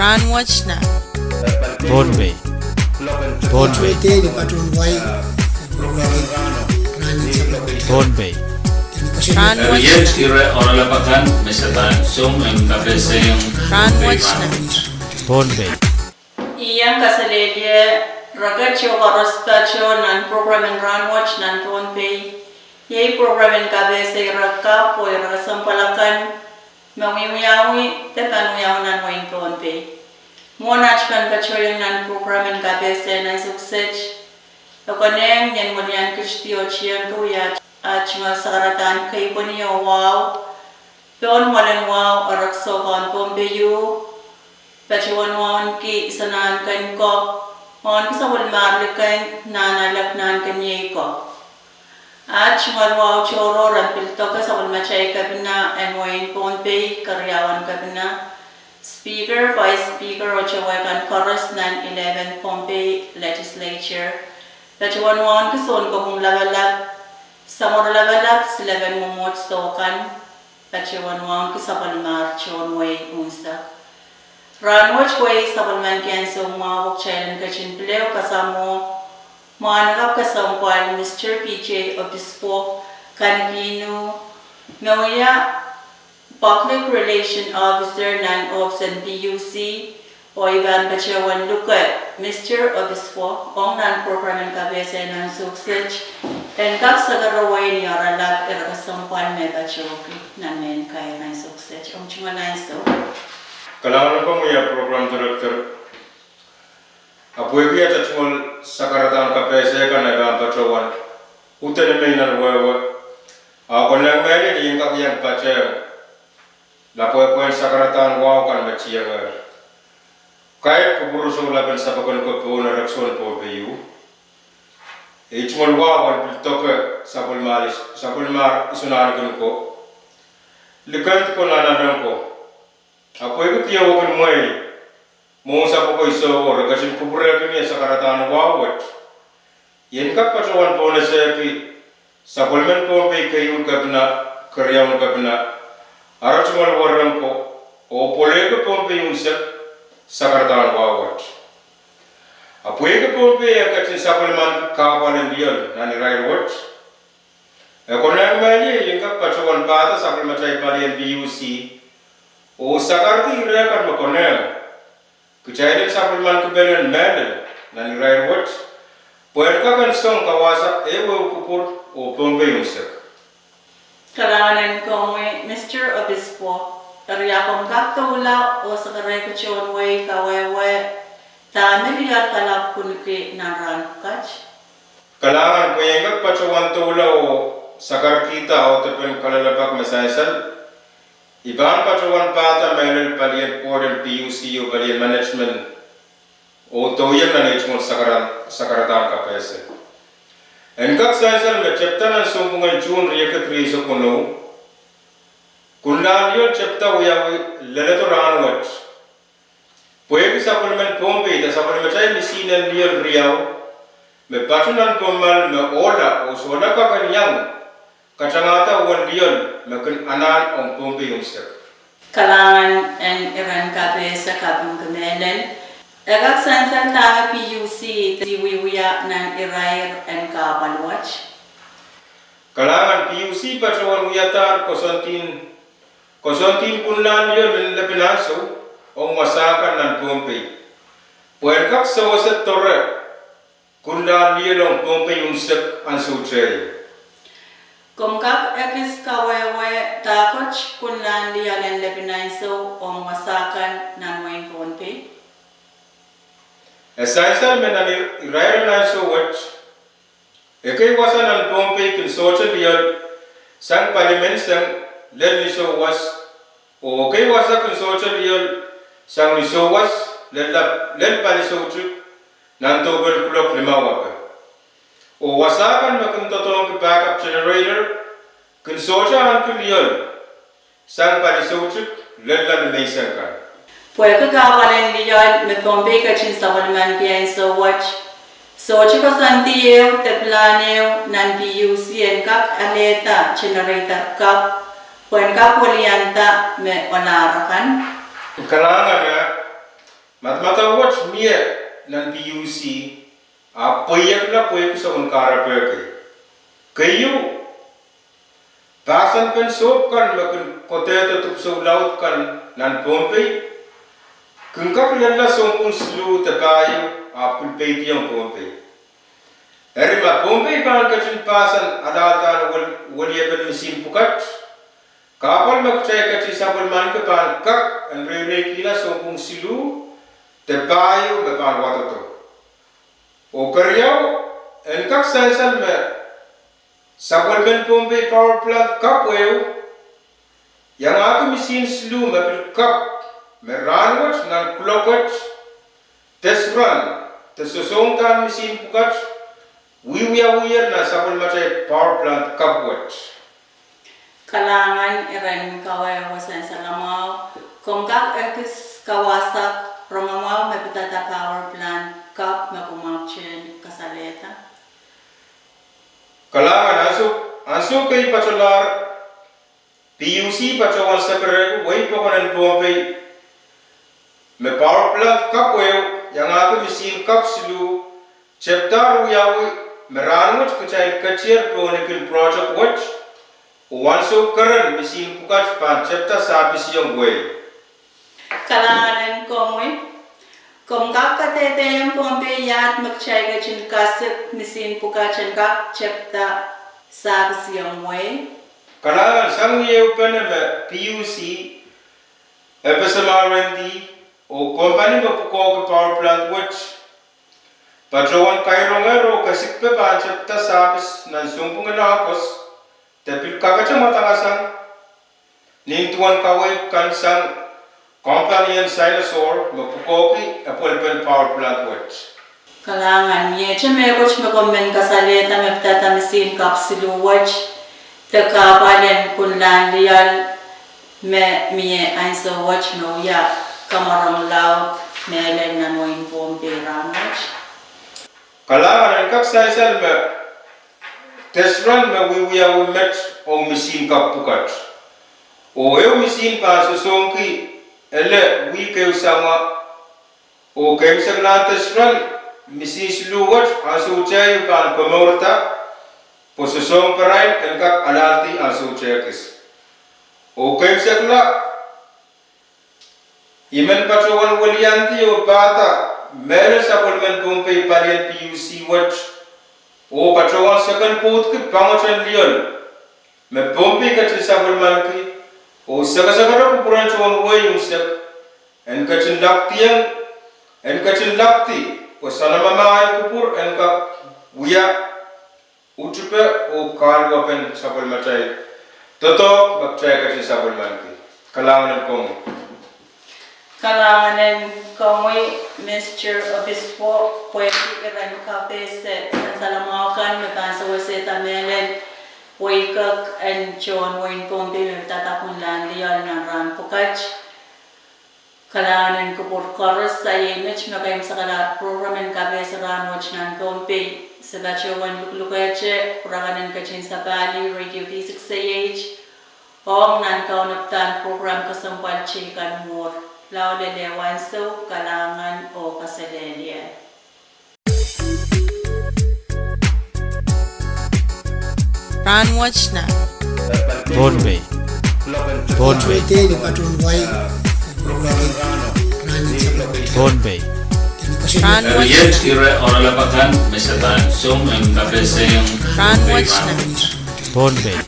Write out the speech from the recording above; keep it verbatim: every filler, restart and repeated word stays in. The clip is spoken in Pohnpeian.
Rahnwet nan Pohnpei. Pohnpei. Pohnpei. Rahnwet nan. Ire oaralap akan me se pahn song en kapehse ong Rahnwet nan Pohnpei. I en kaselehlie rekete koaros patoh nan prokram en Rahnwet nan Pohnpei. Iei prokram en kapehse ire kapw oh ire kesempwal akan me wiewiawi de pahn wiawi nan wehin Pohnpei. Mwohn aht pahn patohieng nan prokram en kapehse nan ansou kiset, e konehng I en welian kit diotiengki wia aht tungoal sakaradahn keipweni oh wahu pohn mwoalen wahu erekiso kan Pohnpei ieu, patohwan wauneki isonahnken ko, wauneki sapwellimahr likin, nahn alek, nahn keniei ko. Aht tungoal wahu tohrohr en pil doke sapwellimatail kepina en wehin Pohnpei, keriaun kepina, Speaker, Vice Speaker oh towe kan koaros nan eleven Pohnpei Legislature. Patohwan wauneki Sounkopwung Lapalap, Samworo Lapalap, silepen mwomwohd Sou kan. Patohwan wauneki sapwellimahr tohn wehi unsek. Rahnwet wehi sapwellimanki ansou mwahu oh kitail en ketin pil ehu kasamwo mwahnakapw kesempwal Mister P J Obispo Kanikinu, me wia Public Relation Officer nan ohpis en P U C, oh I pahn patohwan luke Mister Obispo ong nan prokram en kapehse nan ansou kiset, en kak sakarawein oaralap ire kesempwal me patohki nan mehn kair nan ansou kiset. Omw tungoal ansou. Kalahngan komwi, Program Director. Ahpw pwehki atail tungoal sakaradahn kapehse kan e pahn patohwan udahn mie nan wehwe, a konehng mehlel I en kak iang patehng lapwehpwehn sakaradahn wahu kan me tiengehr. Kaidehn kupwure soulapen sapwokon ko pohn erekison Pohnpei ieu, ei tungoal wahu en pil doke sapwellimahr, sapwellimahr isonahnken ko, likend ko, nahn alek ko. Ahpw pwehki diawekin mwehi mwohn sapwoko isoh, re ketin kupwurehkin ie sakaradahn wahu wet, I en kak patohwan pohnese ki sapwellimen Pohnpei keieun kepina, keriaun kepina, ara tungoal wahnpoaron ko, oh pwelehki Pohnpei unsek sakaradahn wahu wet. Ahpw pwehki Pohnpei e ketin sapwellimanki kahpwal en lioal nan irair wet, e konehng mehlel I en kak patohwan pahda sapwellimatail palien P U C, oh sakarki ire kan me konehng kitail en sapwellimanki pelien mehlel nan irair wet, pwehn kak en song kawasa ehuehu kupwur oh Pohnpei unsek. Kalahngan en komwi, Mister Obispo. Eri a komw kak doula oh sakarki tohn wehi kawehwe dahme lioal kalapw kunki nan rahn pwukat? Kalahngan, pwe I en kak patohwan doula oh sakarkihda audepen kalelapak me sansal, I pahn patohwan pahda mehlel palien board en P U C oh palien management, oh dohieng nan ei tungoal sakaradahn kapehse. En kak sansal me tepda nan sounpwungen June riekid rieisek weneu, kunlahn lioal tepda wiawi leledo rahnwet, pwehki sapwellimen Pohnpei de sapwellimatail misihn en lioal riau me patoh nan Pohnmal me ohla oh sohla kak en iang katangahda uwen lioal me kin anahn ong Pohnpei unsek. Kalahngan en iren kapehse kapingki mehlel. E kak sansal dahme P U C de wiewia nan irair en kahpwal wet? Kalahngan, P U C patohwan wiadahr koasoandi, koasoandi kunlahn lioal en lepin ansou ong wasa kan nan Pohnpei, pwehn kak sewese doare kunlahn lioal ong Pohnpei unsek ansou teieu. Komw kak ekis kawehwe dahkot kunlahn lioal en lepin ansou ong wasa kan nan wehin Pohnpei? E sansal me nan irair en ansou wet, ekei wasa nan Pohnpei kin sohte lioal sang pali menseng lel ni souwas, oh ekei wasa kin sohte lioal sang ni souwas lel pali soutik nan dohpen kuloak limau ape. Oh wasa kan me kin doadoahngki backup generator kin sohte ahneki lioal sang pali soutik lel ni menseng kan. Pwehki kahpwal en lioal me Pohnpei ketin sapwellimanki ansou wet, sohte koasoandi ehu de pilahn ehu nan P U C en kak alehda generator kapw pwehn kak welianda me ohlahr akan? Kalahngan, Madamadau wet mie nan P U C, ahpw pweiekla pwehki soun kahrepe kei. Keieu, pahsanpen sohp kan me kin kodehdo dipwisou laud kan nan Pohnpei, kin kak lella sounpwong siluh de pahieu, ahpw kin peidiong Pohnpei. Eri ma Pohnpei pahn ketin pahsan alahldahn wel-, weliepen misihn pwukat, kahpwal me kitail ketin sapwellimaniki pahn kak en reireikihla sounpwong siluh de pahieu me pahn wadodo. Oh keriau, en kak sansal me sapwellimen Pohnpei Power Plant kapw ehu iangahki misihn siluh me pil kapw, me rahnwet nan kuloak wet, de sran, de sosohngdahn misihn pwukat, wiewiawiher nan sapwellimatail power plant kapw wet. Kalahngan iren kawehwe sansalamwahu, komw kak ekis kawahsang rongamwahu me pidada power plant kapw me komw ahpwtehn kasalehda? Kalahngan, ansou, ansou kei patohlahr P U C patohwan sekerehki wehi pokon en Pohnpei me power plant kapw ehu iangahki misihn kapw siluh, tepdahr wiawi me rahnwet kitail ketier pohn kin project wet, oh ansou keren misihn pwukat pahn tepda sapisiong wehi. Kalahngan en komwi, komw kak kadehdehiong Pohnpei iahd me kitail ketin kasik misihn pwukat en kak tepda sapisiong wehi? Kalahngan, sang ni ehupene me P U C, F S M R and D, oh kompani me pwukoahki power plant wet patohwan kairongehr oh kesikpe pahn tepda sapis nan sounpwong en Ohpis, de pil kakete mwadang sang nin duwen kaweid kan sang company en Sinosure me pwukoahki epwelpen power plant wet. Kalahngan, miehte mehkot me komw men kasalehda me pidada misihn kapw siluh wet, de kahpwal en kunlahn lioal me mie ansou wet me wia kamworong laud mehlel nan wehin Pohnpei rahnwet. Kalahngan, en kak sansal me de sran me wiewiawi met ong misihn kapw pwukat, oh ehu misihn pahn sosohngki ele wihk ehu samwa, oh keimwseklahn de sran misihn siluh wet ansou te ieu pahn komourda, pwe sosohng perail en kak alahdi ansou te kis. Oh keimwsekla, I men patohwan weliandi oh pahda mehlel sapwellimen Pohnpei palien P U C wet, oh patohwan seken pwoudki pangeten lioal me Pohnpei ketin sapwellimanki, oh sekesekere kupwuren tohn wehi unsek, en ketin lapwdiong, en ketin lapwdi, pwe soanamamahin kupwur en kak wia utupe oh kahluwapen sapwellimatail doadoahk me kitail ketin sapwellimanki. Kalahngan en komwi. Kalahngan en komwi, Mister Obispo, pwehki iren kapehse sansalamwahu kan me pahn sewesehda mehlel wehi kak en tohn wehin Pohnpei me pidada kunlahn lioal nan rahn pwukat. Kalahngan en kupwur koaros. Iei met me keimwseklahr program en kapehse rahnwet nan Pohnpei. Se patohwan luklukehte kupwur akan en ketin sapahl Radio V six A H ong nan kaunopadahn program kesempwal teikan mwuhr. Lao lel ansou, kalahngan oh kaselehlie. Rahnwet nan Pohnpei. Pohnpei. Pohnpei. Rahnwet nan Pohnpei.